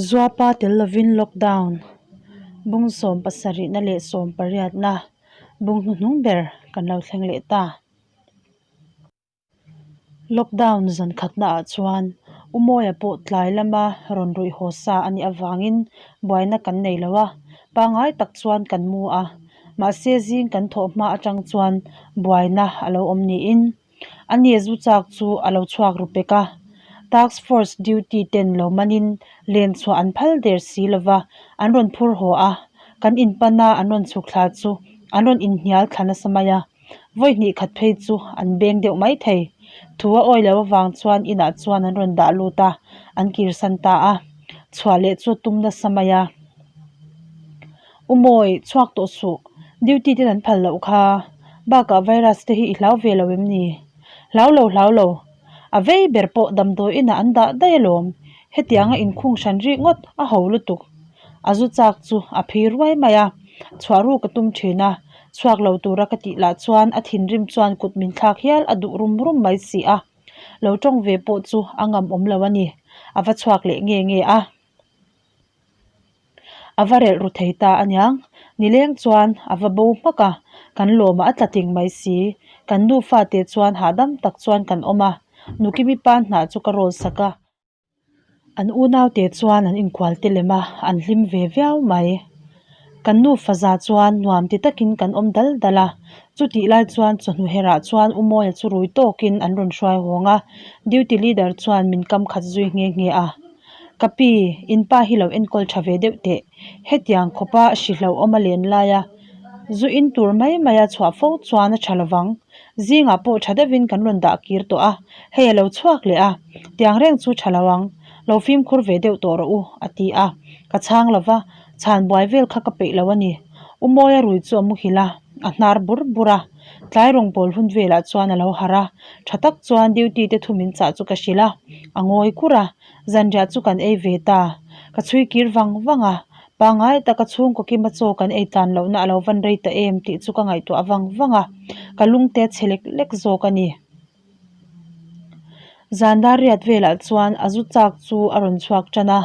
Zuapa tel lovin lockdown bung sawm pasarihna leh sawm pariatna bung hnuhnung ber kan lo thleng leh ta. Lockdown zan khatna ah chuan U Mawia pawh tlai lama rawn ruih haw sa a nih avangin buaina kan nei lo a, pangngai tak chuan kan mu a, mahse zing kan thawh hma atang chuan buaina a lo awm niin a ni zu chak chu a lo chhuak ru pek a, task force duty ten lo manin len chhuah an phal der si lova an rawn phur haw a, kan inpana an rawn chhuk thla chu an rawn inhnial thla nasa mai a. Vawi hnih khat phei chu an beng deuh mai thei. Thu a awi loh avang chuan inah chuan an rawn dah lut a, an kirsan ta a. Chhuah leh chu a tum nasa mai a. U Mawi, chhuak tawh suh. Duty ten an phal loh kha. Bakah virus te hi i hlau ve lo em ni? Hlau lo, hlau lo. A vei ber pawh damdawi inah an dah daih alawm. Hetianga inkhung hran rik ngawt a ho lutuk. A zu chak chu a phei ruai mai a, chhuah ruk a tum thin a. Chhuak lo tura ka tih lah chuan a thinrim chuan kut min thlak hial a duh rum rum mai si a. Lo tawng ve pawh chu a ngam awm lo a ni. A va chhuak leh nge nge a. A va relh ru thei ta aniang. Nileng chuan a va bo hmak a, kan lawmah a tla ting mai si. Kan nufa te chuan hahdam tak chuan kan awm a. Nukimi pa hnah chu ka rawl sak a. An unaute chuan an inkual te lem a, an hlim ve viau mai. Kan nufa za chuan nuam ti takin kan awm dal dal a, chutih lai chuan chawhnu herah chuan U Mawia chu rui tawkin an rawn hruai hawng a, duty leader chuan min kam khat zui nghe nghe a. Ka pi, in pa hi lo enkawl tha ve deuh teh, hetiang khawpa hri hlauhawm a len laia zu in tur mai maia chhuah fo chuan a tha lovang. Zingah pawh tha deuhin kan rawn dah kir tawh a, hei a lo chhuak leh a, tiang reng chu tha lo ang, lo fimkhur ve deuh tawh rawh u, a ti a, ka chhang lo va, chhan buai vel kha ka peih lo a ni. U Mawia rui chu a muhil a, a hnar bur bur a, tlai rawng pawl hun velah chuan a lo harh a, tha tak chuan duty te thu min chah chu ka hrilh a, a ngawi kur a, zanriah chu kan ei ve ta, ka chhui kir vang vang a, Pangngai taka chhungkaw kima chaw kan ei tlan lohna a lo van rei ta em tih chu ka ngaihtuah vang vang a, ka lungte a chhe lek lek zawk a ni. Zan dar riat velah chuan a zu chak chu a rawn chhuak tan a,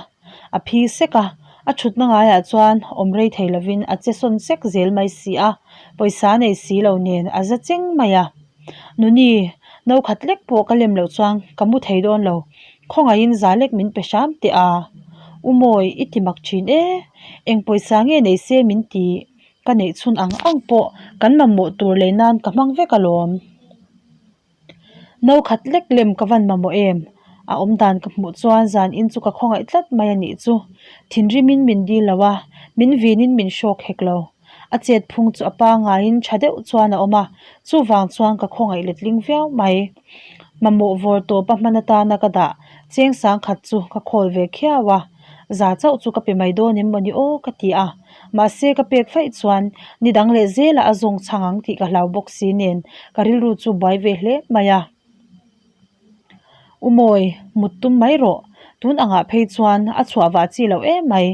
a phi sek a, a thutna ngaiah chuan awm rei thei lovin a che sawn sek zel mai si a, pawisa nei si lo nen a za cheng mai a. Nuni, no khat lek pawh ka lem loh chuan ka mu thei dawn lo, Khawngaihin za lek min pe hram teh a, U Mawi i ti mak thin e, eng pawisa nge nei se min ti ka neih chhun ang ang pawh kan mamawh tur lei nan ka hmang vek alawm. No khat lek lem ka van mamawh em? A awm dan ka hmuh chuan zan in chu ka khawngaih tlat mai a nih chu. Thinrimin min dil lo a, min vinin min hrawk hek lo. A chet phung chu a pangaiin tha deuh chuan a awm a, chuvang chuan ka khawngaih letling viau mai. Mamawh vawr tawpa hman atana ka dah cheng sangkhat chu ka khawl ve khiau a, za chauh chu ka pe mai dawn em mawni aw ka ti a, mahse ka pek faih chuan ni dang leh zelah a zawng chhang ang tih ka hlau bawk si nen ka rilru chu buai ve hle mai a. U Mawi, mut tum mai rawh. Tun angah phei chuan a chhuah vah chi loh em mai.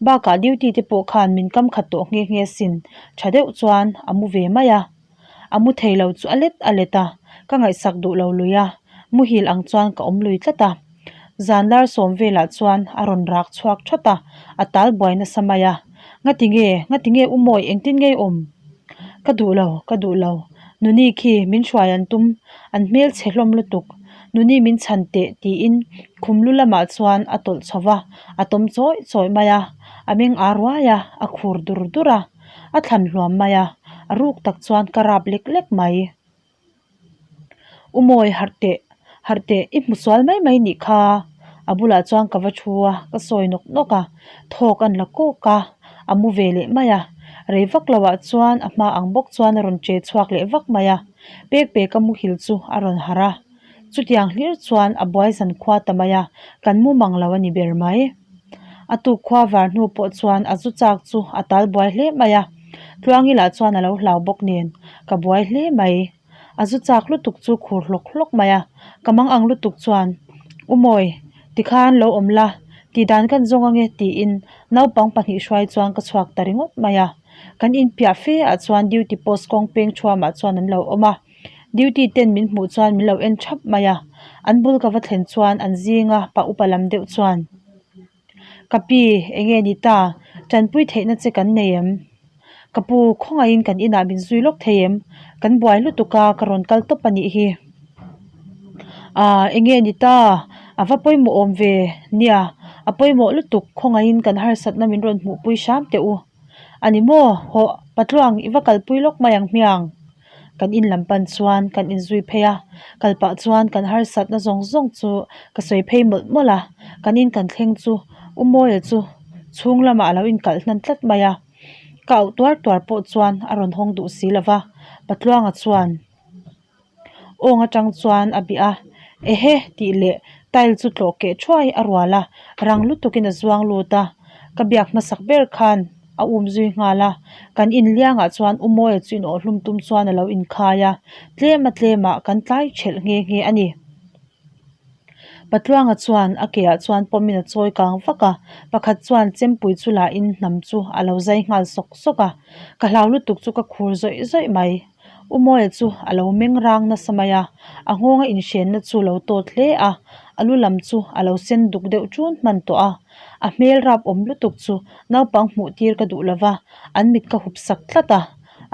Bakah duty te pawh khan min kam khat tawh nghe nghe sin. Tha deuh chuan a mu ve mai a. A mu thei lo chu a let a let a, ka ngaihsak duh lo lui a, muhil ang chuan ka awm lui tlat a. Zan lar sawm velah chuan a rawn rak chhuak that a, a tal buai nasa mai a. Ngati nge, ngati nge U Mawi engtin nge i awm? Ka duh lo, ka duh lo. Nuni khi min hruai an tum, an hmel chhe hlawm lutuk. Nuni min chhan teh tiin khum lu lamah chuan a tawlh chho va, a tawm chawih chawih mai a, a meng â ruai a, a khur dur dur a, a thlan hluam mai a, a ruk tak chuan ka rap lek lek mai. U Mawi harh teh, harh teh i hmu sual mai mai nih kha a bulah chuan ka va thu a, ka sawi nawk nawk a, thawk an la kawk a, a mu ve leh mai a, rei vak lo ah chuan a hma ang bawk chuan a rawn che chhuak leh vak mai a, pek pek a muhil chu a rawn harh a, chutiang hlir chuan a buai zan khua ta mai a, kan mu mang lo a ni ber mai. A tuk khua var hnu pawh chuan a zu chak chu a tal buai hle mai a, Tluangi lah chuan a lo hlau bawk nen ka buai hle mai. A zu chak lutuk chu khur hlawk hlawk mai a, ka mang ang lutuk chuan U Mawi tikhan lo awm la tih dan kan zawng ange tiin naupang pahnih hruai chuan ka chhuak ta ringawt mai a. Kan inpiah fe ah chuan duty post kawng peng thuamah chuan an lo awm a. Duty ten min hmuh chuan min lo en thap mai a, an bul ka va thlen chuan an zinga pa upa lam deuh chuan. Ka pi, enge ni ta? Tanpui theihna che kan nei em? Ka pu, khawngaihin kan inah min zui lawk thei em? Kan buai lutuk a, ka rawn kal tawp a nih hi. Aaa, enge ni ta? A va pawimawh awm ve. Nia, a pawimawh lutuk, khawngaihin kan harsatna min rawn hmuhpui hram teh u. A ni maw? Hawh, Patluang, i va kalpui lawk mai ang hmiang. Kan in lam pan chuan kan inzui phei a, kal pah chuan kan harsatna zawng zawng chu ka sawi phei mawlh mawlh a, kan in kan thleng chu U Mawia chu chhung lamah a lo inkalh hnan tlat mai a, ka auh tuar tuar pawh chuan a rawn hawng duh si lo va, Patluanga chuan awng atang chuan a bih a, Ehe tih leh tile chu tlawh keh thuai a rual a, rang lutukin a zuang lut a, ka biak hmasak ber khan a um zui nghal a, kan inliangah chuan U Mawia chu inawhhlum tum chuan a lo inkhai a, tlem a tlemah kan tlai thelh nghe nghe a ni. Patluanga chuan a ke ah chuan pawmin a chawi kang vak a, pakhat chuan chempui chu lahin hnam chu a lo zai nghal sawk sawk a, ka hlau lutuk chu ka khur zawih zawih mai. U Mawia chu a lo meng rang nasa mai a, a nghawnga inhrenna chu lo tawt hle a, a lu lam chu a lo sen duk deuh ṭun hman tawh a, a hmel rap awm lutuk chu naupang hmuh tir ka duh lova, an mit ka hup sak tlat a,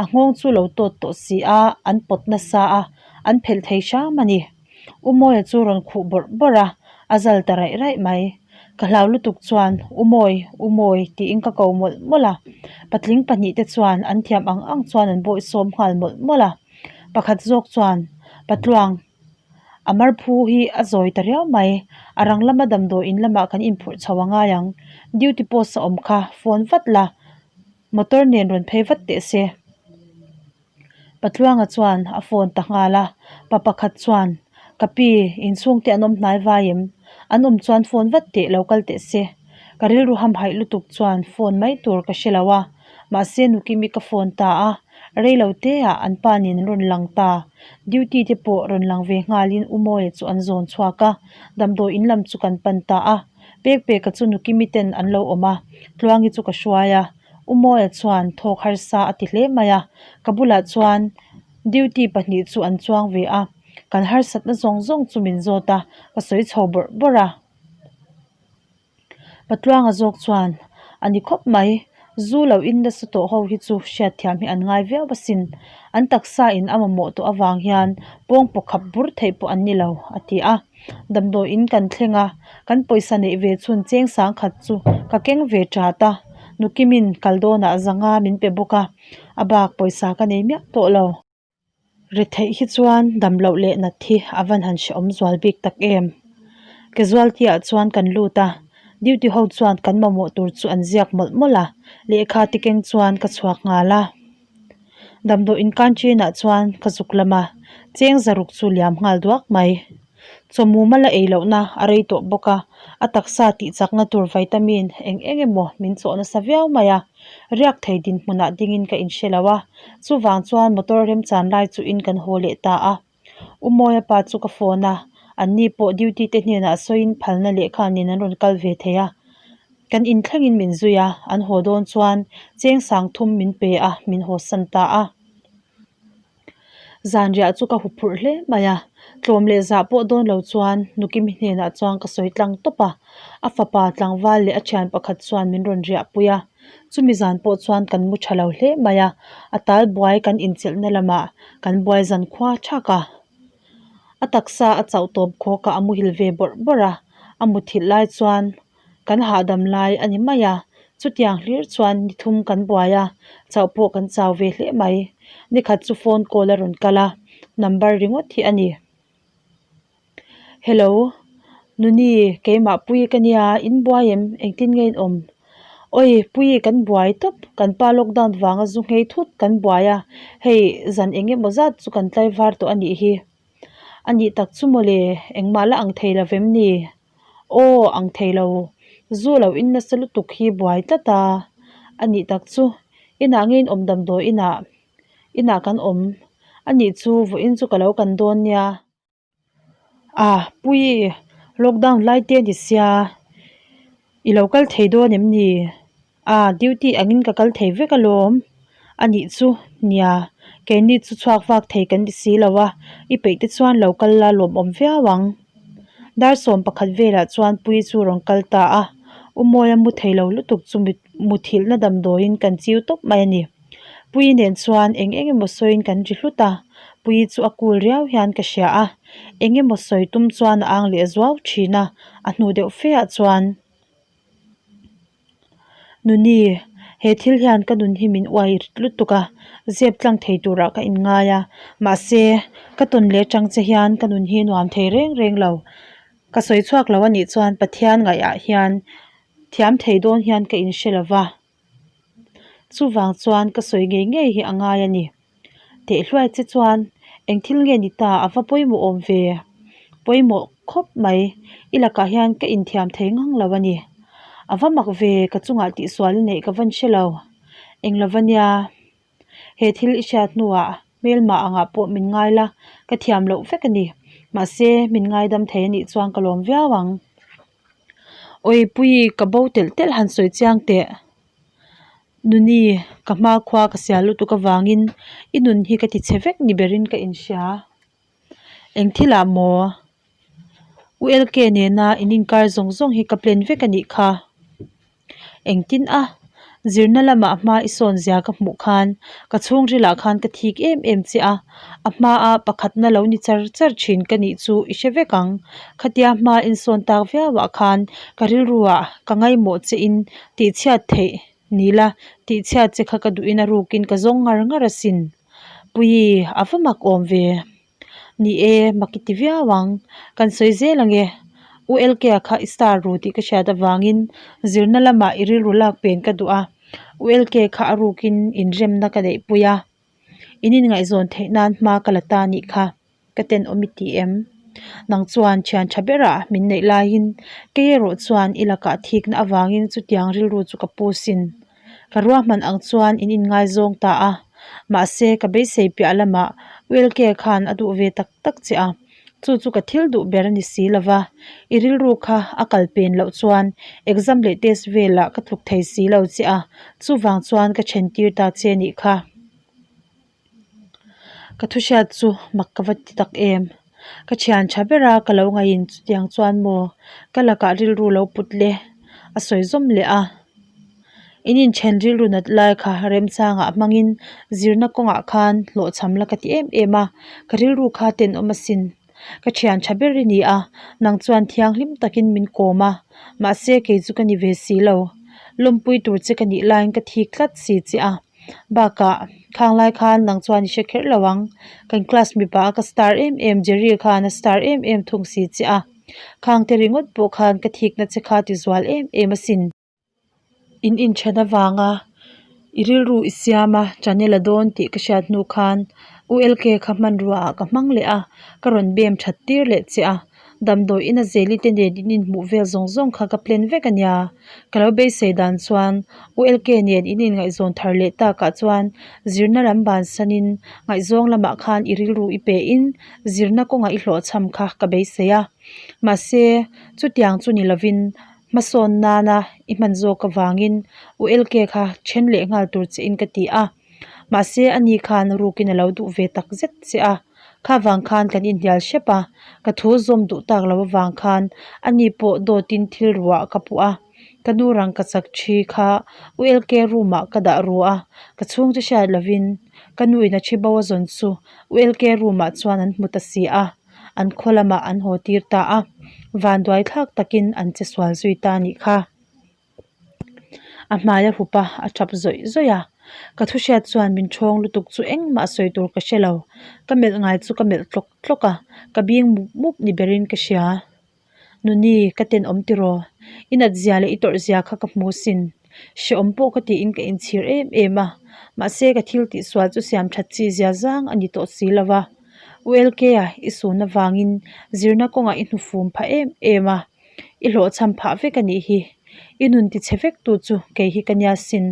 a nghawng chu lo tawt tawh si a, an pawt nasa a, an phelh thei hram a ni. U Mawia chu rawn khuh bawrh bawrh a, a zal ta raih raih mai. Ka hlau lutuk chuan, U Mawi, U Mawi tiin ka ko mawlh mawlh a. Patling pahnihte chuan an thiam ang ang chuan an bawihsawm nghal mawlh mawlh a. Pakhat zawk chuan, Patluang, a marphu hi a zawi ta riau mai. A rang lama damdawiin lamah kan inphurh chho a ngai ang. Duty post a awm kha, phone vat la, motor nen rawn phei vat teh se. Patluanga chuan a phone ta nghal a, pa pakhat chuan, Ka pi, inchhungte an awm hnai vai em? An awm chuan phone vat teh lo kal teh se. Ka rilru hamhaih lutuk chuan phone mai tur ka hre lo a, mahse Nukimi ka phone ta a, rei lo te ah an pa nen an rawn lang ta. Duty te pawh rawn lang ve nghalin U Mawia chu an zawn chhuak a, damdawi in lam chu kan pan ta a. Pekpeka chu Nukimi ten an lo awm a, Tluangi chu ka hruai a. U Mawia chuan thawk harsa a ti hle mai a, ka bulah chuan duty pahnih chu an chuang ve a, kan harsatna zawng zawng chu min zawt a, ka sawi chho bawrh bawrh a. Patluanga zawk chuan a ni khawp mai, zu lo in nasa tawh ho hi chu hriatthiam hi an ngai viau asin, an taksa in a mamawh tawh avang hian pawng pawkhap bur theih pawh an ni lo a ti a. Damdawi in kan thleng a, kan pawisa neih ve chhun cheng sang khat chu ka keng ve ṭat a, Nukimin kal dawnah zanga min pe bawk a, a bak pawisa ka nei miah tawh lo. Retheih hi chuan dam loh leh nat hi a van han hrehawm zual bik tak em. Casualty ah chuan kan lut a, duty ho chuan kan mamawh tur chu an ziak mawlh mawlh a, lehkha te keng chuan ka chhuak nghal a. Damdawi in canteen ah chuan ka zuk lam a, cheng zaruk chu liam nghal duak mai. Chawmuma la ei lohna a rei tawh bawk a, a taksa tih chakna tur vitamin eng eng emaw min chawh nasa viau mai a, riak thei dinhmunah dingin ka inhre lo a, chuvang chuan motor remchan lai chu in kan haw leh ta a. U Mawia pa chu ka phone a, an ni pawh duty te hnenah sawiin phalna lehkha nen an rawn kal ve thei a. Kan inthlengin min zui a, an haw dawn chuan cheng sang thum min pe a, min haw san ta a. Zanriah chu ka huphurh hle mai a, tlawm leh zah pawh dawn lo chuan Nukimi hnenah chuan ka sawi tlang tawp a, a fapa tlangval leh a thian pakhat chuan min rawn riahpui a. Chumi zan pawh chuan kan mu tha lo hle mai a, a tal buai kan inchelhna lamah kan buai zan khua thak a. A taksa a chauh tawp khawk a, a muhil ve bawrh bawrh a, a muthilh lai chuan kan hahdam lai a ni mai a, chutiang hlir chuan ni thum kan buai a, chauh pawh kan chau ve hle mai. Nikhat chu phone call a rawn kal a, number ringawt hi a ni. Hello, Nuni keimah Puii ka nia, in buai em? Engtin nge in awm? Awi Puii kan buai tawp, kan pa lockdown vanga zu nghei thut kan buai a, hei zan eng emaw zat chu kan tlaivar tawh a nih hi. A nih tak chu mawle, engmah la ang thei lo vem ni? Aw ang thei lo, zu lo in nasa lutuk hi buai tlat a, a nih tak chu inah nge in awm damdawi inah inah kan awm a nih chu vawiin chu ka lo kan dawn nia. Ah Puii lockdown lai te a ni sia i lo kal thei dawn em ni? Ah duty angin ka kal thei vek alawm a nih chu nia keini chu chhuak vak thei kan ti si lo a i peih te chuan lo kal la lawmawm viau ang. Dar sawm pakhat velah chuan Puii chu rawn kal ta a. U Mawia mu thei lo lutuk chu muthilhna damdawiin kan chiu tawp mai a ni. Puii nen chuan eng eng emaw sawiin kan ri hlut a, Puii chu a kul riau hian ka hria a, eng emaw sawi tum chuan a ang leh zuau thin a, a hnu deuh fe ah chuan Nuni, he thil hian ka nun hi min uai rit lutuk a, zep tlang thei turah ka inngai a, mahse ka tawn leh atang che hian ka nun hi nuam thei reng reng lo. Ka sawi chhuak lo anih chuan Pathian ngaihah hian thiam thei dawn hian ka inhre lo va. Chuvang chuan ka sawi ngei ngei hi a ngai a ni. Tehhluai che chuan eng thil nge ni ta a va pawimawh awm ve? Pawimawh khawp mai, i lakah hian ka inthiam thei ngang lo a ni. A va mak ve ka chungah tihsual i neih ka van hre lo. Eng lova nia, he thil i hriat hnuah hmelmah angah pawh min ngai la, ka thiam loh vek a ni. Mahse, min ngaidam thei a nih chuan ka lawm viau ang. Awipui ka bo telh telh han sawi chiang teh. Nuni, ka hma khua ka sial lutuk avangin i nun hi ka ti chhe vek ni berin ka inhria. Eng thilah maw? U LK nena in inkar zawng zawng hi ka plan vek a nih kha. Engtin a? Zirna lamah hma i sawn zia ka hmuh khan ka chhungrilah khan ka thik em em che a, a hmaa pakhatna lo ni char char thin ka nih chu i hre vek ang. Khatia hma insawn tak viauah khan ka rilruah ka ngaimawh che in tihchhiat theih ni la, tihchhiat che kha ka duhin a rukin ka zawng ngar ngar asin. Puii, a va mak awm ve. Ni e, mak i ti viau ang. Kan sawi zel ang e. U LK-a kha i star ru tih ka hriat avangin zirna lamah i rilru lak pen ka duh a. U LK kha a rukin inremna ka neihpui a. In inngaihzawn theih nan hma ka la ta nih kha. Ka tenawm i ti em? Nang chuan thian tha berah min neih laiin kei erawh chuan i lakah thikna avangin chutiang rilru chu ka pu sin. Ka ruahman ang chuan in inngaizawng ta a, mahse ka beisei piah lamah Wilke khan a duh ve tak tak che a, chu chu ka thil duh ber a ni si lo va, i rilru kha a kal pen loh chuan exam leh test velah ka tluk thei si lo che a, chuvang chuan ka then tir ta che nih kha. Ka thu hriat chu mak ka va ti tak em? Ka thian tha ber a ka lo ngaihin chutiang chuan maw ka lakah rilru lo put le a sawi zawm leh a. In inthen rilru nat lai kha remchangah hmangin zirna kawngah khan hlawhchham la ka ti em em a, ka rilru kha tenawm asin. Ka thian tha ber i ni a, nang chuan thianghlim takin min kawm a, mahse kei chu ka ni ve si lo. Lawmpui tur che ka nih laiin ka thik tlat si che a. Bakah, khang lai khan nang chuan i hre kher lo ang. Kan class mipa a ka star em em Jerry khan a star em em thung si che a. Khang te ringawt pawh khan ka thikna che kha ti zual em em asin. In inthen avanga i rilru i siam a, channel a dawn tih ka hriat hnu khan ULK kha hmanrua ah ka hmang leh a, ka rawn bem that tir leh che a. Damdawi ina zeli te nen in inhmuh vel zawng zawng kha ka plan vek a nia. Ka lo beisei dan chuan ULK nen in inngaihzawn thar leh takah chuan zirna lam bansanin ngaihzawng lamah khan i rilru i pe in zirna kawngah i hlawhchham kha ka beisei a. Mahse, chutiang chu ni lovin hmasawn nana i hman zawk avangin ULK kha then leh nghal tur che in ka ti a. Mahse, ani khan rukin a lo duh ve tak zet che a. Kha vang khan kan inhnial hrep a, ka thu zawm duh tak lo avang khan ani pawh dawtin thil ruah ka puh a, ka nu rangkachak thi kha ULK room ah ka dah ru a, ka chhungte hriat lovin ka nu in a thi bo a zawn chu ULK room ah chuan an hmu ta si a, an khaw lamah an haw tir ta a, vanduai thlak takin an che sual zui ta a nih kha. A hmai a hup a, a tap zawih zawih a. Ka thu hriat chuan min thawng lutuk chu engmah sawi tur ka hre lo. Ka melh ngai chu ka melh tlawk tlawk a, ka bing mup mup ni berin ka hria. Nuni, ka tenawm tiraw? I nat zia leh i tawrh zia kha ka hmu sin. Hrehawm pawh ka tiin ka inchhir em em a, mahse ka thil tihsual chu siam that chi zia zang a ni tawh si lo va. ULK-a i sun avangin zirna kawngah i hnufum phah em em a. I hlawhchham phah vek a nih hi. I nun ti chhe vek tu chu kei hi ka nia sin.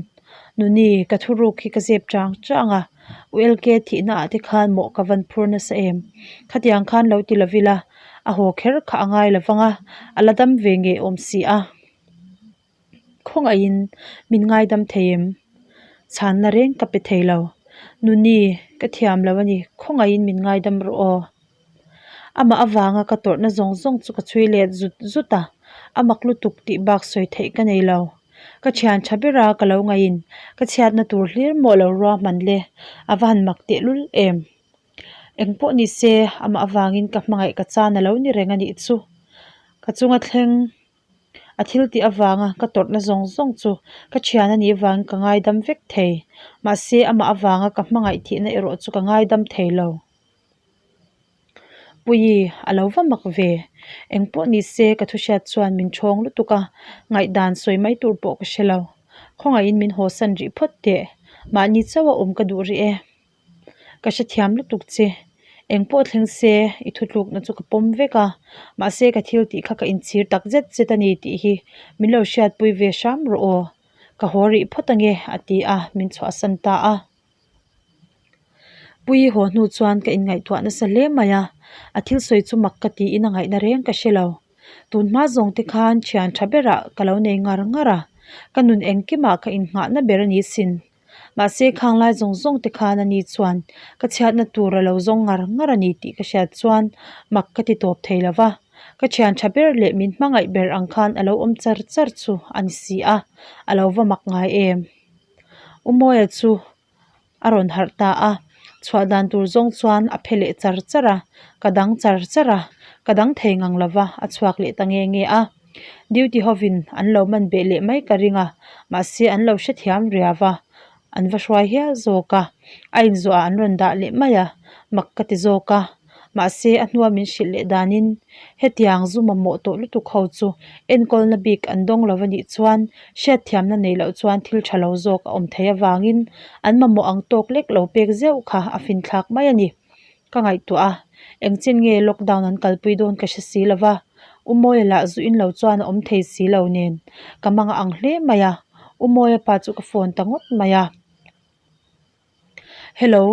Nuni, ka thuruk hi ka zep chang chang a, ULK thihna ah te khan mawh ka van phur nasa em. Khatiang khan lo ti lo ila, a haw kher kha a ngai lo vang a, a la dam ve ngei awm si a. Khawngaihin min ngaidam thei em? Chhanna reng ka pe thei lo. Nuni, ka thiam lo a ni, khawngaihin min ngaidam rawh aw. Amah avanga ka tawrhna zawng zawng chu ka chhui let zut zut a. A mak lutuk tih bak sawi theih ka nei lo. Ka thian tha ber a ka lo ngaihin ka chhiatna tur hlir maw lo ruahman le, a va han mak tehlul em. Eng pawh ni se amah avangin ka hmangaih ka chan a lo ni reng a nih chu. Ka chunga thleng a thil tih avanga ka tawrhna zawng zawng chu ka thian a nih avangin ka ngaidam vek thei. Mahse amah avanga ka hmangaih thihna erawh chu ka ngaidam thei lo. Puii, a lo va mak ve. Eng pawh ni se ka thuhriat chuan min ṭhawng lutuk a, ngaihdan sawi mai tur pawh ka hre lo. Khawngaihin min hawsan rih phawt teh. Mahni chauh a awm ka duh rih e. Ka hrethiam lutuk che. Eng pawh thleng se i thutlukna chu ka pawm vek a, mahse ka thil tih kha ka inchhir tak zet zet a ni tih hi min lo hriatpui ve hram rawh aw. Ka haw rih phawt ange a ti a, min chhuahsan ta a. Puii haw hnu chuan ka inngaihtuah nasa hle mai a, a thil sawi chu mak ka tiin a ngaihna reng ka hre lo. Tun hma zawng te khan thian tha berah ka lo nei ngar ngar a, ka nun engkimah ka innghahna ber a ni sin. Mahse khang lai zawng zawng te khan ani chuan ka chhiatna tur a lo zawng ngar ngar a ni tih ka hriat chuan mak ka ti tawp thei lo va, ka thian tha ber leh min hmangaih ber ang khan a lo awm char char chu a ni si a, a lo va mak ngai em. U Mawia chu a rawn harh ta a, chhuah dan tur zawng chuan a phe leh char char a, ka dang char char a, ka dang thei ngang lo va, a chhuak leh ta nge nge a. Duty hovin an lo man beh leh mai ka ring a, mahse an lo hrethiam riau a, an va hruai hial zawk a, a inzawhah an rawn dah leh mai a, mak ka ti zawk a. Mahse a hnua min hrilh leh danin hetiang zu mamawh tawh lutuk ho chu enkawlna bik an dawng lo a nih chuan hriatthiamna nei loh chuan thil tha lo zawk a awm thei avangin an mamawh ang tawk lek lo pek zeuh kha a finthlak mai a ni. Ka ngaihtuah a, engchin nge lockdown an kalpui dawn ka hre si lo va, U Mawia lah zu in lo chuan a awm thei si lo nen ka mang a ang hle mai a, U Mawia pa chu ka phone ta ngawt mai a. Hello,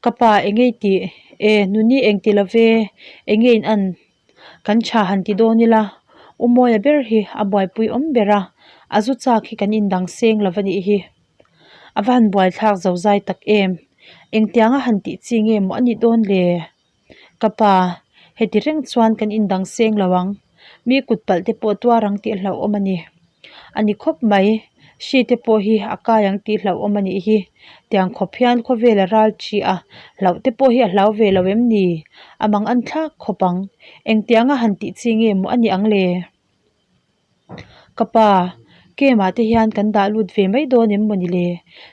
ka pa eng ei tih? E, nuni eng ti lo ve, eng nge in an? Kan tha han ti dawn ila, U Mawia ber hi a buaipui awm ber a, a zu chak hi kan indang seng lo va nih hi. A va han buaithlak zo zai tak em? Engtianga han tih chi nge maw a nih dawn le? Ka pa, heti reng chuan kan indang seng lo ang. Mi kut palh te pawh tuar ang tih hlauhawm a ni. A ni khawp mai, hri te pawh hi a kai ang tih hlauhawm a nih hi. Tiang khawp hian khawvel a ral thi a, hlauh te pawh hi a hlau ve lo em ni? A mang an thlak khawp ang. Engtianga han tih chi nge maw a nih ang le? Ka pa, Kemah te hian kan dah lut ve mai dawn em mawni le?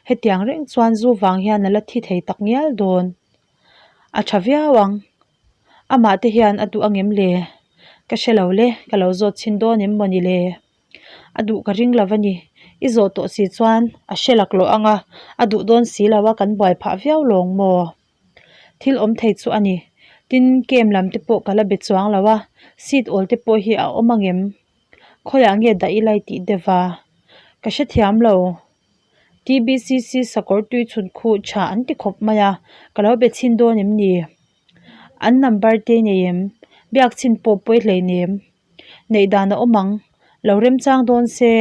Hetiang reng chuan zu vang hian a la thi thei tak ngial dawn. A tha viau ang. Amah te hian a duh angem le? Ka hre lo le, ka lo zawt chhin dawn em mawni le? A duh ka ring lo a ni. I zawh tawh si chuan a hre laklawh ang a, a duh dawn si lo a kan buai phah viau lawng maw? Thil awm thei chu a ni. Tin, camp lam te pawh ka la be chuang lo a, seat awl te pawh hi a awm angem? Khawiah nge dah ila i tih deuh va? Ka hrethiam lo. TBCC sakawr tui chhun khuh tha an ti khawp mai a, ka lo be chhin dawn em ni? An number te nei em? Biak chhin pawh pawi hleinem. Neih dan a awm ang. Lo remchang dawn se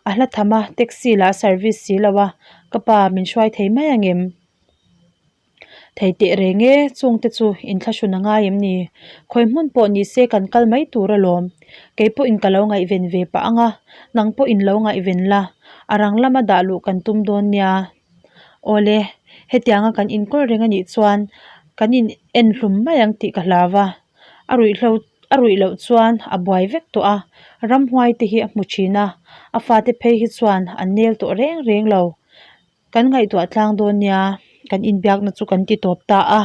a hla tham a, taxi lah a service si lo a, ka pa min hruai thei mai angem? Thei teh reng e, chungte chu inthlahrun a ngai em ni? Khawi hmun pawh ni se kan kal mai tur alawm. Kei pawhin ka lo ngaihven ve pah ang a, nang pawhin lo ngaihven la, a rang lama dah luh kan tum dawn nia. Awle, hetianga kan inkawl reng a nih chuan kan in en hlum mai ang tih ka hlau va, a ruihhlo a ruih loh chuan a buai vek tawh a, ramhuai te hi a hmu thin a, a fate phei hi chuan an nel tawh reng reng lo. Kan ngaihtuah tlang dawn nia, kan inbiakna chu kan ti tawp ta a.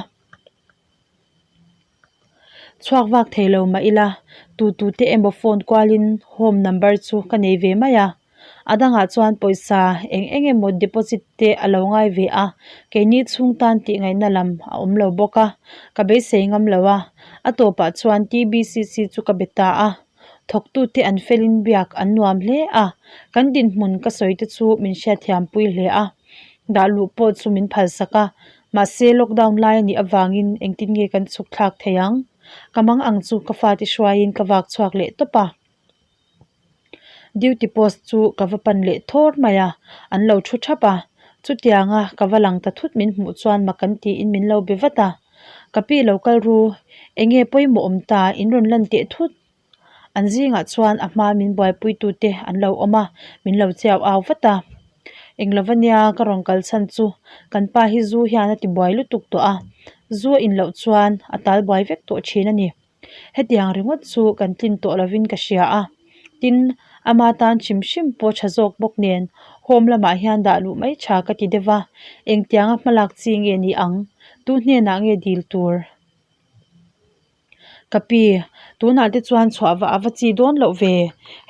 Chhuak vak thei lo mah ila, tu tu te emaw phone kualin home number chu ka nei ve mai a. A dangah chuan pawisa eng eng emaw deposit te a lo ngai ve a, keini chhung tan tih ngaihna lam a awm lo bawk a, ka beisei ngam lo a. A tawpah chuan TBCC chu ka be ta a. Thawktute an felin biak an nuam hle a, kan dinhmun ka sawi te chu min hriatthiampui hle a, dah luh pawh chu min phalsak a, mahse lockdown lai a nih avangin engtin nge kan chhuk thlak thei ang? Ka mang ang chu ka fate hruaiin ka vak chhuak leh tawp a. Duty post chu ka va pan leh thawr mai a, an lo thu thap a, chutianga ka va lang ta thut min hmuh chuan mak an tiin min lo be vat a. Ka pi lo kal ru, enge pawimawh awm ta, in rawn lan teh thut. An zingah chuan a hma min buaipuitute an lo awm a, min lo chiau au vat a. Eng lova nia ka rawn kal chhan chu kan pa hi zu hian a ti buai lutuk tawh a, zu a in loh chuan a tal buai vek tawh thin a ni. Hetiang ringawt chu kan tlin tawh lovin ka hria a, tin ama tan hrim hrim pawh tha zawk bawk nen home lamah hian dah luh mai tha ka ti deuh a, engtianga hmalak chi nge ni ang? Tu hnenah nge dil tur? Ka pi, tunah te chuan chhuah vah a va chi dawn loh ve.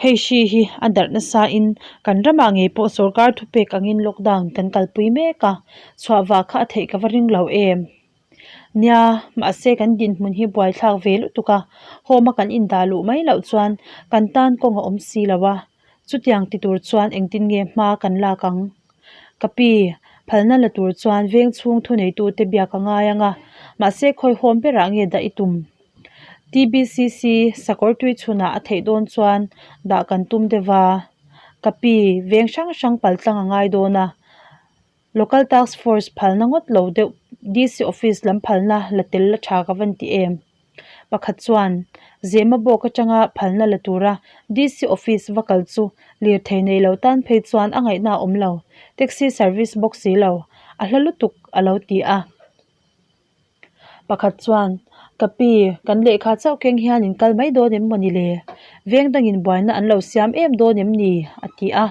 Hei hri hi a darh nasa in kan ramah ngei pawh sorkar thupek angin lockdown kan kalpui mek a, chhuah vah kha a theih ka va ring lo em. Nia, mahse kan dinhmun hi buaithlak ve lutuk a, home a kan indah luh mai loh chuan kan tan kawng a awm si lo a, chutiang ti tur chuan engtin nge hma kan lak ang? Ka pi, phalna la tur chuan veng chhung thuneitute biak a ngai ang a, mahse khawi home berah nge dah i tum? TBCC sakawr tui chhunah a theih dawn chuan dah kan tum deuh a, ka pi, veng hrang hrang paltlang a ngai dawn a. Local Task Force phalna ngawt lo deuh DC Office lam phalna la tel la tha ka van ti em? Pakhat chuan, Zema bawk atanga phalna la tura DC Office va kal chu lirthei nei lo tan phei chuan a ngaihna a awm lo, taxi service bawk si lo, a hla lutuk a lo ti a. Pakhat chuan, Ka pi, kan lehkha chauh keng hian in kal mai dawn em maw ni le? Veng dangin buaina an lo siam em dawn em ni? a ti a.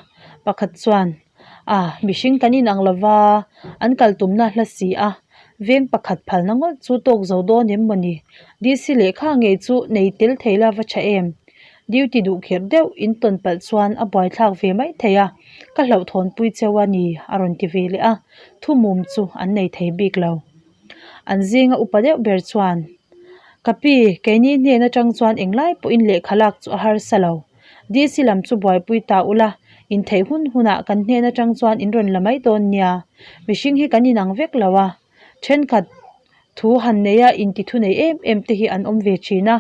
Pakhat chuan, A, mihring kan inang lo va, an kal tumna hla si a, veng pakhat phalna ngawt chu tawk zo dawn em maw ni? DC lehkha ngei chu nei tel thei la va tha em? Duty duh kherh deuh in tawn palh chuan a buaithlak ve mai thei a, ka hlauhthawnpui cheu a ni, a rawn ti ve leh a, thumum chu an nei thei bik lo. An zinga upa deuh ber chuan, Ka pi, keini hnen atang chuan englai pawhin lehkha lak chu a harsa lo. DC lam chu buaipui ta ula, intheih hun hunah kan hnen atang chuan in rawn la mai dawn nia. Mihring hi kan inang vek lo a, thenkhat thu han neia inti thu nei em em te hi an awm ve thin a.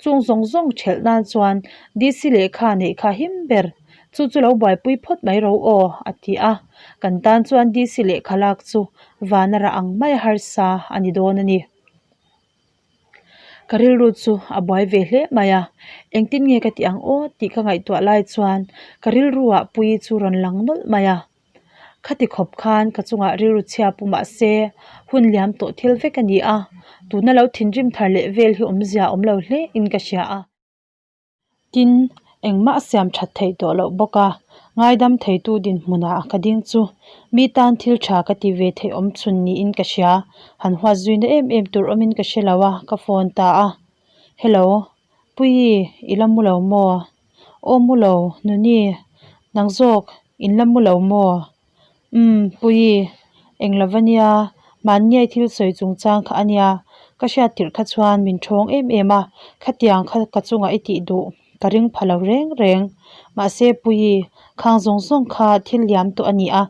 Chung zawng zawng thelh nan chuan DC lehkha neih kha him ber. Chu chu lo buaipui phawt mai ro aw, a ti a. Kan tan chuan DC lehkha lak chu vana rah ang mai a harsa a ni dawn a ni. Ka rilru chu a buai ve hle mai a, engtin nge ka tih ang aw tih ka ngaihtuah lai chuan ka rilruah Puii chu rawn lang nawlh mai a. Khati khawp khan ka chungah rilru chhia pu mah se hun liam tawh thil vek a ni a, tuna lo thinrim thar leh vel hi awmzia a awm lo hle in ka hria a. Tin, engmah a siam that theih tawh loh bawk a, ngaidam theitu dinhmunah ka ding chu mi tan thil tha ka ti ve theih awm chhun niin ka hria, han huat zuina em em tur awmin ka hre lo a, ka phone ta a. Hello, Puii, i la mu lo maw? Aw mu lo, Nuni, nang zawk, in la mu lo maw? Umm, Puii, eng lo va nia, mahniai thil sawi chungchang kha a nia, ka hriat tirh kha chuan min thawng em em a, khatiang kha ka chungah i tih duh ka ring pha lo reng reng. Mahse Puii, khang zawng zawng kha thil liam tawh a ni a,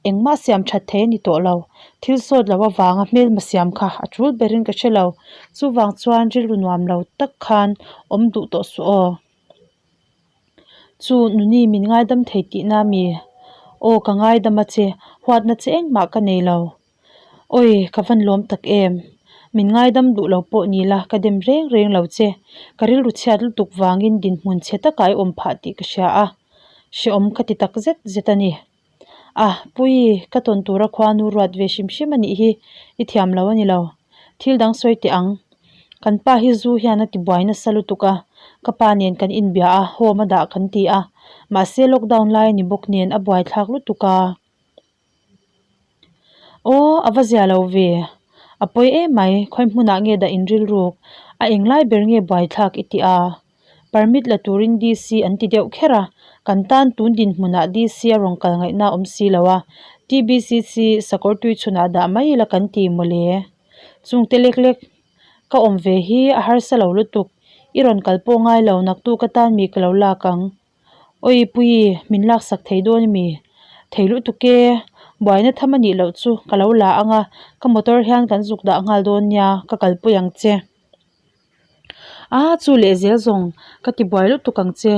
engmah siam that thei a ni tawh lo, thil sawt lo avanga hmelma siam kha a tul berin ka hre lo, chuvang chuan rilru nuam lo tak khan awm duh tawh suh aw. Chu nuni min ngaidam thei tihna mi? Aw ka ngaidam a che, huatna che engmah ka nei lo. Awi ka van lawm tak em? Min ngaidam duh lo pawh ni la ka dem reng reng lo che, ka rilru chhiat lutuk vangin dinhmun chhe takah i awm phah tih ka hria a, hrehawm ka ti tak zet zet a ni. A, Puii, ka tawn tura khuanu ruat ve hrim hrim a nih hi, i thiam lo a ni lo. Thil dang sawi teh ang. Kan pa hi zu hian a ti buai nasa lutuk a, ka pa nen kan inbia a, home a dah kan ti a. Mahse lockdown lai a ni bawk nen a buai thlak lutuk a. Aw, a va zia lo ve. A pawi em mai, khawi hmunah nge dah inrilruk, a englai ber nge buaithlak i ti a. Permit la turin DC an ti deuh kher a, kan tan tun dinhmunah DC a rawn kal ngaihna a awm si lo a, TBCC sakawr tui chhunah dah mai ila kan ti mawle. Chungte lek lek ka awm ve hi a harsa lo lutuk, i rawn kal pawh ngai lo naktuk atan mi ka lo lak ang. Awi Puii, min laksak thei dawn ami? Thei lutuk e, buaina tham a nih loh chu ka lo la ang a, ka motor hian kan zuk dah nghal dawn nia, ka kalpui ang che. A chu leh zel zawng ka ti buai lutuk ang che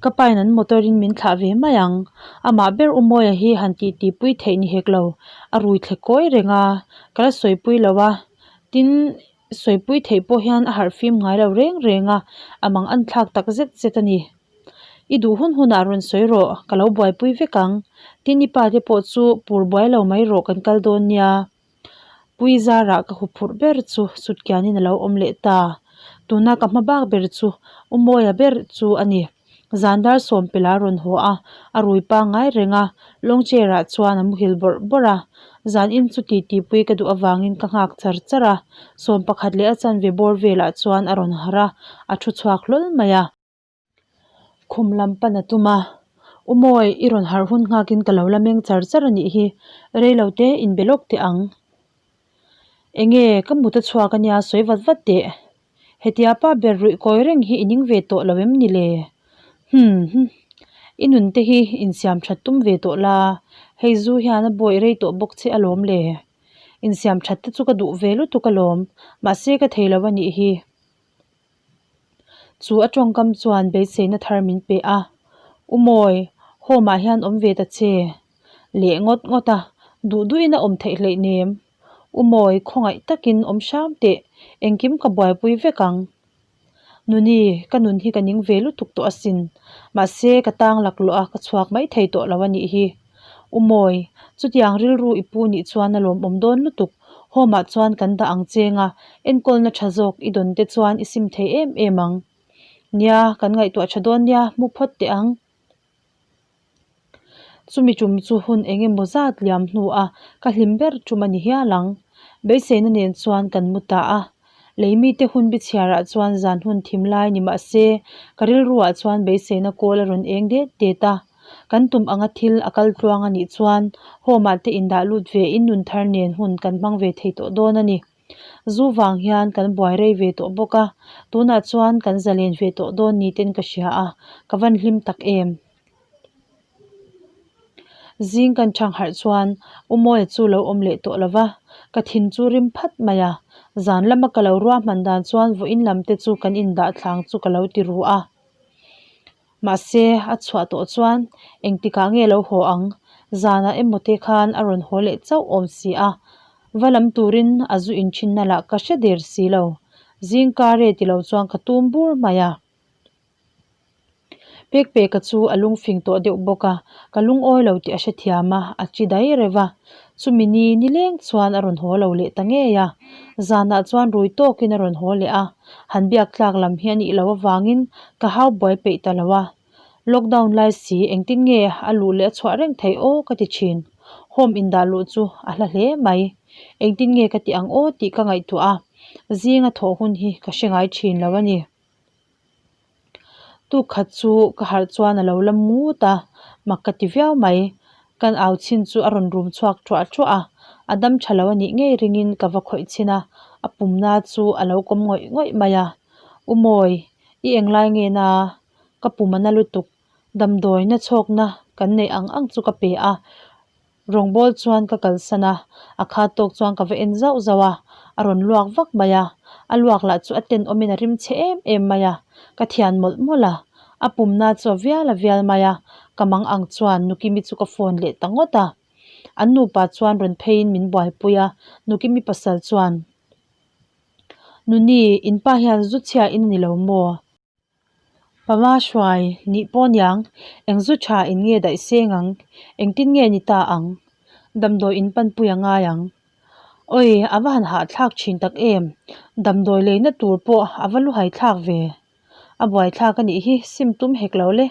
ka pa in an motor in min thlah ve mai ang amah ber u Mawia hi han tih tih pui theih ni hek lo a rui thle kawi reng a ka la sawi pui lo a tin. Sawipui theih pawh hian a harh fim ngai lo reng reng a, a mang an thlak tak zet zet a ni. I duh hun hunah rawn sawi rawh, ka lo buaipui vek ang. Tin i pa te pawh chu pur buai lo mai rawh kan kal dawn nia. Pui zarah ka huphurh ber chu sutkianin a lo awm leh ta. Tuna ka hma bak ber chu U Mawia ber chu a ni. Zan dar sawmpela a rawn haw a, a rui pangngai reng a, long chair ah chuan a muhil bawrh bawrh a. Zan in chu titi pui ka duh avangin ka nghak char char a, 11 leh a chanve bawr velah chuan a rawn harh a, a thu chhuak hlawl mai a. Khum lam pan a tum a, U Mawi, i rawn harh hun nghakin ka lo la meng char char a nih hi, reilo te inbe lawk teh ang. Enge, ka mut a chhuak a nia sawi vat vat teh. Hetia pa ber ruih kawi reng hi i ning ve tawh lo em ni le? Hum hum. I nun te hi insiam that tum ve tawh la, hei zu hian a bawih rei tawh bawk che alawm le. Insiam that te chu ka duh ve lutuk alawm, mahse ka thei lo a nih hi. Chu a tawngkam chuan beiseina thar min pe a, U Mawi, home ah hian awm ve ta che. Leh ngawt ngawt a, duh duhin a awm theih hleih nem. U Mawi, khawngaih takin awm hram teh, engkim ka buaipui vek ang. Nuni, ka nun hi ka ning ve lutuk tawh asin. Mahse, ka tang laklawh a, ka chhuak mai thei tawh lo a nih hi. U Mawi, chutiang rilru i pu nih chuan a lawmawm dawn lutuk. Home ah chuan kan dah ang cheng a, enkawlna tha zawk i dawn te chuan i sim thei em em ang. Nia, kan ngaihtuah tha dawn nia, mu phawt teh ang. Chumi tum chu hun eng emaw zat liam hnu a ka hlim ber tum a ni hial ang. Beiseina nen chuan kan mu ta a. Lei mite hun bi chhiarah chuan zan hun thim lai ni mah se ka rilruah chuan beiseina kawl a rawn eng det det a. Kan tum anga thil a kal tluang a nih chuan home ah te indah lut ve in nun thar nen hun kan hmang ve thei tawh dawn a ni. Zu vang hian kan buai rei ve tawh bawk a, tunah chuan kan zalen ve tawh dawn ni ten ka hria a, ka van hlim tak em. Zing kan chhang harh chuan U Mawia chu lo awm leh tawh lo va, ka thin chu rim phat mai a, zan lama ka lo ruahman dan chuan vawiin lam te chu kan indah thlang chu ka lo ti ru a. Mahse, a chhuah tawh chuan engtikah nge lo haw ang? Zanah emaw te khan a rawn haw leh chauh awm si a, va lam turin a zu inthinna lah ka hre der si lo. Zing kar e ti lo chuan ka tum bur mai a. Pekpeka chu a lungfing tawh deuh bawk a, ka lungawi lo tih a hrethiam a, a chi dai reuh a. Chumi ni nileng chuan a rawn haw lo leh ta ngei a. Zanah chuan rui tawkin a rawn haw leh a, han biak tlak lam hi a nih loh avangin ka hau buai peih ta lo a. Lockdown lai si engtin nge a luh leh a chhuah reng theih aw ka ti thin. Home indah luh chu a hla hle mai. Engtin nge ka tih ang aw tih ka ngaihtuah a, zinga thawh hun hi ka hre ngai thin lo a ni. Tuk khat chu ka harh chuan a lo la mut a, mak ka ti viau mai. Kan au chhin chu a rawn rum chhuak ṭuah ṭuah a, a dam ṭha lo a nih ngei ringin ka va khawih chhin a, a pumna chu a lo kawm ngawih ngawih mai a. U Mawi, i englai nge na? Ka pum a na lutuk, damdawina chhawkna kan neih ang ang chu ka pe a. Rawngbâwl chuan ka kalsan a, a khat tawk chuan ka va en zauh zauh a, a rawn luak vak mai a, a luak lah chu a tenawmin a rim chhe em em mai a, ka thian mawlh mawlh a, a pumna chu a vial a vial mai a, ka mang ang chuan Nukimi chu ka phone leh ta ngawt a, an nupa chuan rawn pheiin min buaipui a, Nukimi pasal chuan, Nuni, in pa hian zu chhia in a ni lo maw? Pama hruai nih pawh niang, eng zu tha in nge daih seng ang, engtin nge ni ta ang? Damdawi in panpui a ngai ang. Awi, a va han hahthlak thin tak em, damdawi leina tur pawh a va luhai thlak ve. A buaithlak a nih hi, sim tum hek lo le.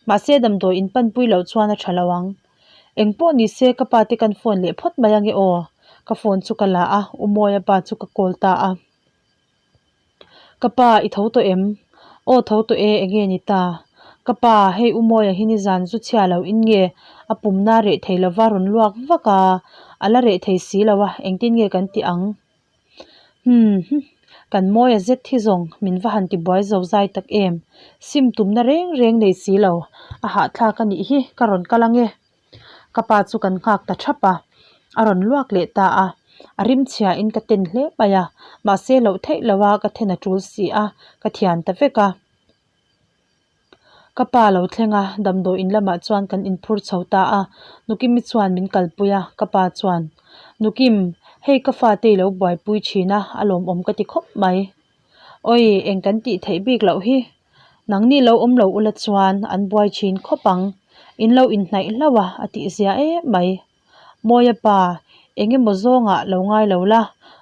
Mahse damdawi in panpui loh chuan a tha lo ang. Eng pawh ni se ka pa te kan phone leh phawt mai ange aw. Ka phone chu ka la a, U Mawia pa chu ka call ta a. Ka pa, i tho tawh em? Aw tho tawh e, enge ni ta? Ka pa, hei U Mawia hi nizan zu chhia lo in nge a pumna reh thei lova rawn luak vak a, a la reh thei si lo a, engtin nge kan tih ang? Hum hum, kan Mawia zet hi zawng min va han ti buai zo zai tak em? Sim tumna reng reng nei si lo, a hahthlak a nih hi, ka rawn kal ange. Ka pa chu kan nghak ta thap a, a rawn luak leh ta a, a rim chhia in ka ten hle mai a, mahse loh theih lo a ka then a tul si a, ka thian ta vek a. Ka pa lo thleng a, damdawi in lamah chuan kan inphur chho ta a, Nukimi chuan min kalpui a, ka pa chuan, Nukim, Hei ka fate i lo buaipui thin a, a lawmawm ka ti khawp mai. Awi, eng kan tih theih bik loh hi. Nangni lo awm lo ula chuan an buai thin khawp ang. In lo inhnaih hlauh a, a tih zia em mai. Mawia pa, eng emaw zawngah lo ngai lo la,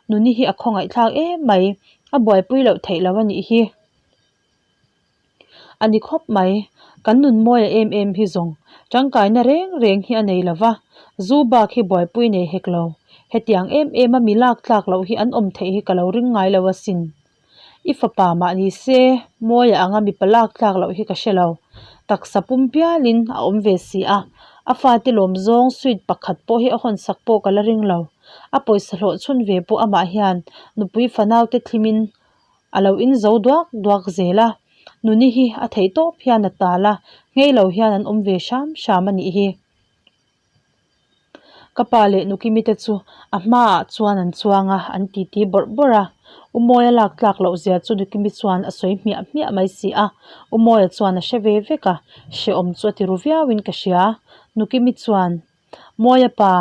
nuni hi a khawngaihthlak em mai, a buaipui loh theih lo a nih hi. A ni khawp mai, kan nun mawia em em hi zawng tangkaina reng reng hi a nei lo va, zu bak hi buaipui nei hek lo. Hetiang em em a mi lak tlak loh hi an awm theih hi ka lo ring ngai lo asin. I fapa mah ni se, mawia anga mipa lak tlak loh hi ka hre lo. Taksa pum pialin a awm ve si a, a fate lawm zawng sweet pakhat pawh hi a hawnsak pawh ka la ring lo. A pawisa hlawh chhun ve pawh amah hian nupui fanaute thlimin A lo in zo duak duak zel a, nuni hi a theih tawp hian a tal a, nghei lo hian an awm ve hram hram a nih hi. Ka pa leh Nukimi te chu a hmaah chuan an chuang a, an titi bawrh bawrh a. U Mawia lak tlak loh zia chu Nukimi chuan a sawi hmiah hmiah mai si a, U Mawia chuan a hre ve vek a, hrehawm chu a ti ru viauin ka hria. Nukimi chuan. Mawia pa,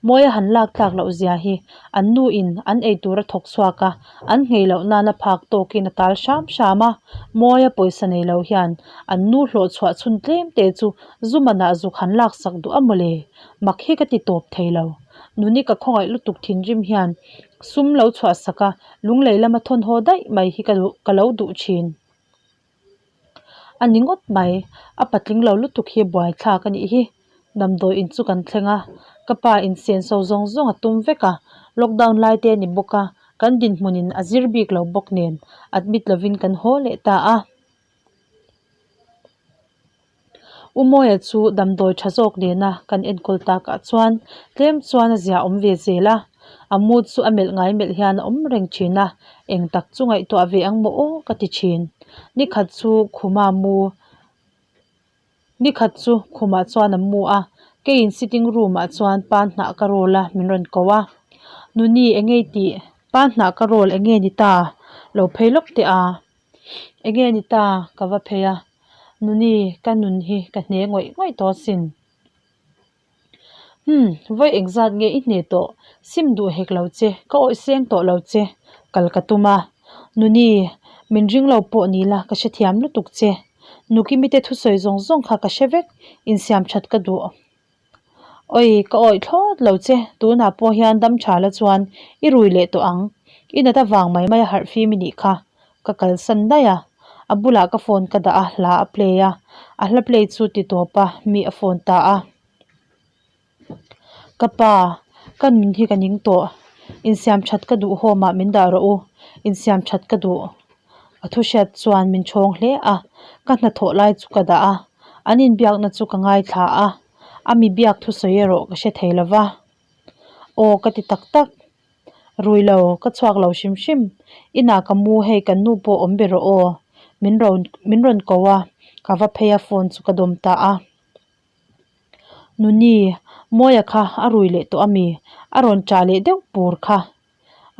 Mawia han lak tlak loh zia hi an nu in an ei tur a thawk chhuak a, an nghei loh nana phak tawkin a tal hram hram a. Mawia pawisa nei lo hian an nu hlawh chhuah chhun tlem te chu zu manah zuk han lak sak duh a mawle. Mak hi ka ti tawp thei lo. Nuni ka khawngaih lutuk thinrim hian sum lo chhuah sak a, lunglei lama thawn haw daih mai hi ka lo duh thin. A ni ngawt mai, a patling lo lutuk hi buaithlak a nih hi. Damdawi in chu kan thleng a, ka pa in senso zawng zawng a tum vek a, lockdown lai te a ni bawk a, kan dinhmun in a zir bik lo bawk nen admit lovin kan haw leh ta a. U Mawia chu damdawi tha zawk nena kan enkawl takah chuan tlem chuan a zia awm ve zel a, a mu chu a melh ngai melh hian a awm reng thin a, eng tak chu ngaihtuah ve ang maw aw ka ti thin. Nikhat chu khuma mu Nikhat chu khumah chuan a mu a, keiin sitting room ah chuan pan hnah ka roll a min rawn ko a, Nuni enge i tih? Pan hnah ka roll enge ni ta? Lo phei lawk teh a. Enge ni ta? Ka va phei a. Nuni, ka nun hi ka hne ngawih ngawih tawh asin. Umm, vawi engzat nge i hne tawh? Sim duh hek lo che, ka awih seng tawh lo che, kal ka tum a. Nuni, min ring lo pawh ni la, ka hrethiam lutuk che. Nukimi te thusawi zawng zawng kha ka hre vek, insiam that ka duh. Awi, ka awih thlawt lo che, tunah pawh hian dam tha la chuan i rui leh tawh ang. I nat avang mai mai a harh fim i nih kha. Ka kalsan daih a, a bulah ka phone ka dah a, hla a play a, a hla play chu ti tawp a, mi a phone ta a. Ka pa, ka nun hi ka ning tawh, insiam that ka duh home ah min dah rawh u, insiam that ka duh. A thu hriat chuan min chhawng hle a, ka hnathawh lai chu ka dah a, an inbiakna chu ka ngaithla a, a mi biak thusawi erawh ka hre thei lo va. Aw ka ti tak tak, rui lo, ka chhuak lo hrim hrim, inah ka mu hei kan nu pawh awm be rawh aw, min rawn min rawn ko a, ka va phei a phone chu ka dawm ta a. Nuni, Mawia kha a rui leh tawh a mi? A rawn ṭah leh deuh pur kha.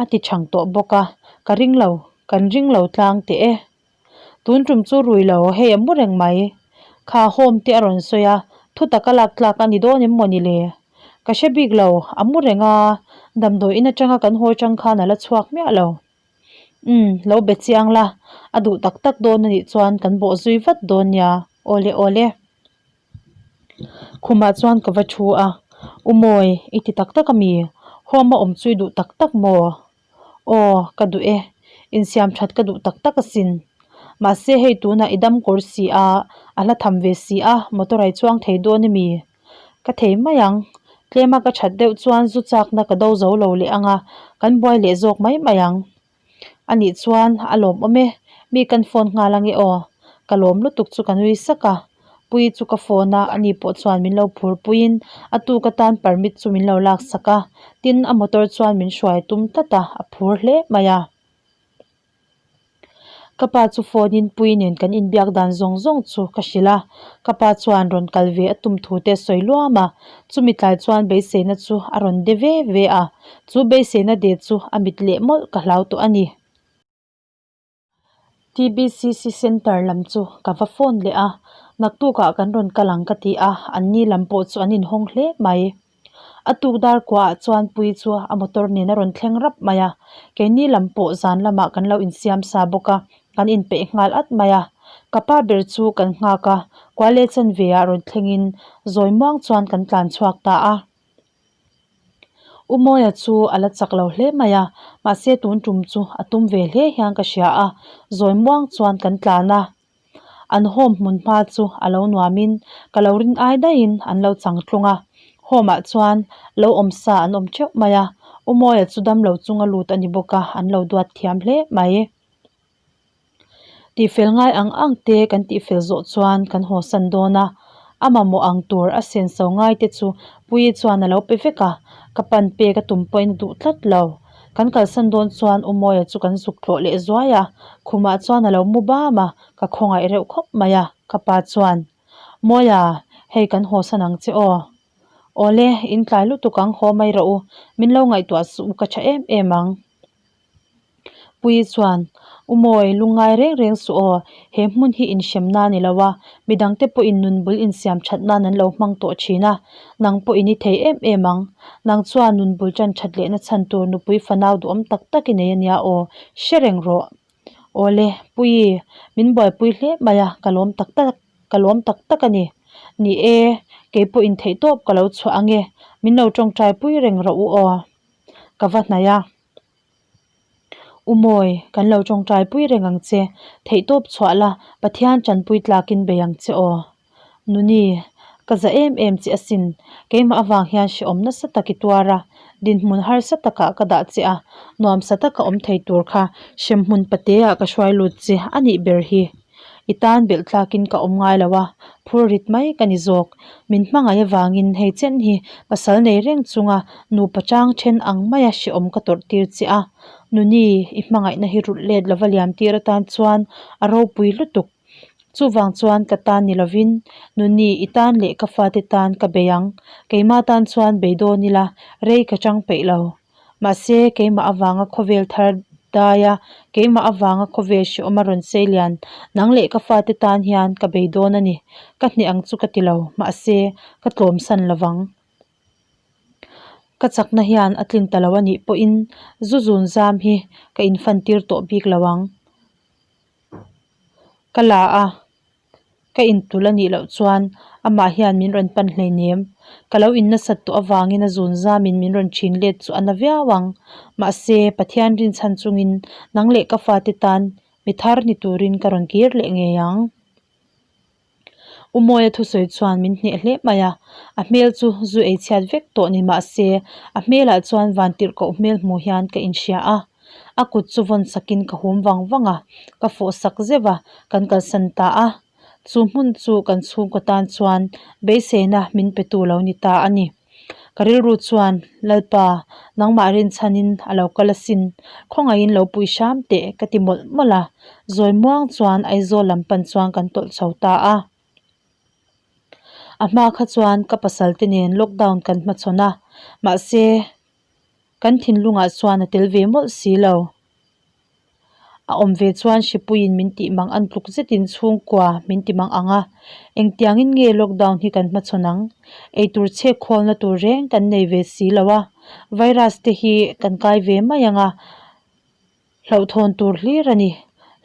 A ti chhang tawh bawk a, ka ring lo, kan ring lo tlang teh e. Tun tum chu rui lo, hei a mu reng mai. Kha home te a rawn sawi a, thu taka lak tlak a ni dawn em maw ni le? Ka hre bik lo, a mu reng a, damdawi in atanga kan hawi tang khan a la chhuak miah lo. Umm, lo be chiang la, a duh tak tak dawn a nih chuan kan bawh zui vat dawn nia, awle awle. Khumah chuan ka va thu a, U Mawi, i ti tak tak ami? Home a awm chu i duh tak tak maw? Aw, ka duh e. Insiam that ka duh tak tak asin. Mahse hei tunah i dam kawr si a, a hla tham ve si a, motor a i chuang thei dawn ami? Ka thei mai ang. Tlema ka that deuh chuan zu chakna ka do zo lo leh ang a, kan buai leh zawk mai mai ang. A nih chuan a lawmawm e, mi kan phone nghal ange aw. Ka lawm lutuk chu ka nui sak a, Puii chu ka phone a, ani pawh chuan min lo phur puiin a tuk atan permit chu min lo lak sak a, tin a motor chuan min hruai tum tlat a, a phur hle mai a. Ka pa chu phone in Puii nen kan inbiak dan zawng zawng chu ka hrilh a, ka pa chuan rawn kal ve a tum thu te a sawi luam a, chumi tlai chuan beiseina chu a rawn de ve ve a, chu beiseina de chu a mit leh mawlh ka hlau tawh a ni. TBCC Centre lam chu ka va phone leh a, naktukah kan rawn kal ang ka ti a, anni lam pawh chu an inhawng hle mai. A tuk dar kuahah chuan Puii chu a motor nen a rawn thleng rap mai a, keini lam pawh zan lamah kan lo insiam sa bawk a, kan inpeih nghal at mai a. Ka pa ber chu kan nghak a, kua leh chanve ah rawn thlengin zawi muang chuan kan tlan chhuak ta a. U Mawia chu a la chak lo hle mai a, mahse tun tum chu a tum ve hle hian ka hria a, zawi muang chuan kan tlan a. An home hmun hma chu a lo nuamin ka lo rin ai daihin an lo chang tlung a, home ah chuan lo awm sa an awm teuh mai a, U Mawia chu damlo chunga lut a ni bawk a, an lo duat thiam hle mai. Tihfel ngai ang ang te kan tihfel zawh chuan kan haw san dawn a, a mamawh ang tur a senso ngai te chu Puii chuan a lo pe vek a, ka pan pek a tum pawhin a duh tlat lo. Kan kalsan dawn chuan U Mawia chu kan zuk tlawh leh zuai a, khumah chuan a lo mu bam a, ka khawngaih reuh khawp mai a, ka pa chuan, Mawia, hei kan haw san ang che aw. Awle, in tlai lutuk ang haw mai rawh u, min lo ngaihtuah suh u ka tha em em ang. Puii chuan, U Mawi, lungngai reng reng suh aw, he hmun hi inhrem na ni lo a, midangte pawhin nun bul insiam that nan an lo hmang tawh thin a, nang pawhin i thei em em ang. Nang chuan nun bul tan that lehna chhan tur nupui fanau duhawm tak tak i nei a nia aw, hre reng rawh. Awle, Puii, min buaipui hle mai a, ka lawm tak tak ka lawm tak tak a ni. Ni e, kei pawhin theihtawp ka lo chhuah ang e, min lo tawngtai pui reng rawh u aw. Ka va hnaih a. U Mawi, kan lo tawngtai pui reng ang che. Theihtawp chhuah la, Pathian tanpui tlakin bei ang che aw. Nuni, ka za em em che asin. Keimah avang hian hrehawm nasa tak i tuar a, dinhmun harsa takah ka dah che a, nuamsa taka awm thei tur kha hremhmun pateah ka hruai lut che a nih ber hi. I tan belh tlakin ka awm ngai lo a, phur rit mai ka ni zawk. Min hmangaih avangin hei chen hi pasal nei reng chunga nupa chang then ang maia hrehawm ka tawrh tir che a. Nuni, i hmangaihna hi rulh let lova liam tir atan chuan a ropui lutuk. Chuvang chuan ka tan ni lovin Nuni, i tan leh ka fate tan ka bei ang. Keimah tan chuan bei dawn ila, rei ka chang peih lo. Mahse, keimah avanga khawvel thar daia keimah avanga khawvel hrehawm a rawn sei lian nang leh ka fate tan hian ka bei dawn a ni. Ka hneh ang chu ka ti lo, mahse, ka tlawmsan lo vang. Ka chakna hian a tlin ta lo a nih pawhin zu zun zam hi ka infantir tawh bik lo ang. Ka la a. Ka intul a nih loh chuan amah hian min rawn pan hleinem. Ka lo in nasat tawh avangin a zun zamin min rawn thin let chu a na viau ang. Mahse, Pathian rinchhan chungin nang leh ka fate tan mi thar ni turin ka rawn kir leh ngei ang. U Mawia thusawi chuan min hneh hle mai a, a hmel chu zu ei chhiat vek tawh ni mahse a hmelah chuan vantirhkoh hmel hmuh hian ka inhria a. A kut chu vawn sakin ka hum vang vang a, ka fawh sak zeuh a, kan kalsan ta a. Chu hmun chu kan chhungkaw tan chuan beiseina min pe tu lo ni ta a ni. Ka rilru chuan, Lalpa, nangmah rinchhanin a lo kal asin, khawngaihin lo pui hram teh ka ti mawlh mawlh a, zawi muang chuan Aizawl lam pan chuan kan tawlh chho ta a. A hma kha chuan ka pasal te nen lockdown kan hmachhawn a, mahse, Kan thinlungah chuan a tel ve mawlh si lo. A awm ve chuan hripuiin min tih mang an tluk zetin chhungkua min ti mang ang a, engtiangin nge lockdown hi kan hmachhawn ang? Eitur chhek khawlna tur reng kan nei ve si lo a, virus te hi kan kai ve mai ang a. Hlauhthawn tur hlir a ni.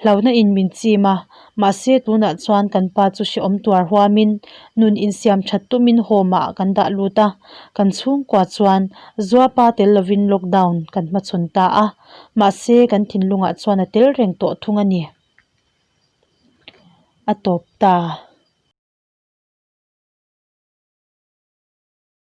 Hlauhna in min chim a, mahse tunah chuan kan pa chu hrehawm tuar huamin nun insiam that tumin home ah kan dah lut a, kan chhungkua chuan Zuapa tel lovin lockdown kan hmachhawn ta a, mahse kan thinlungah chuan a tel reng tawh thung a ni. A tawp ta.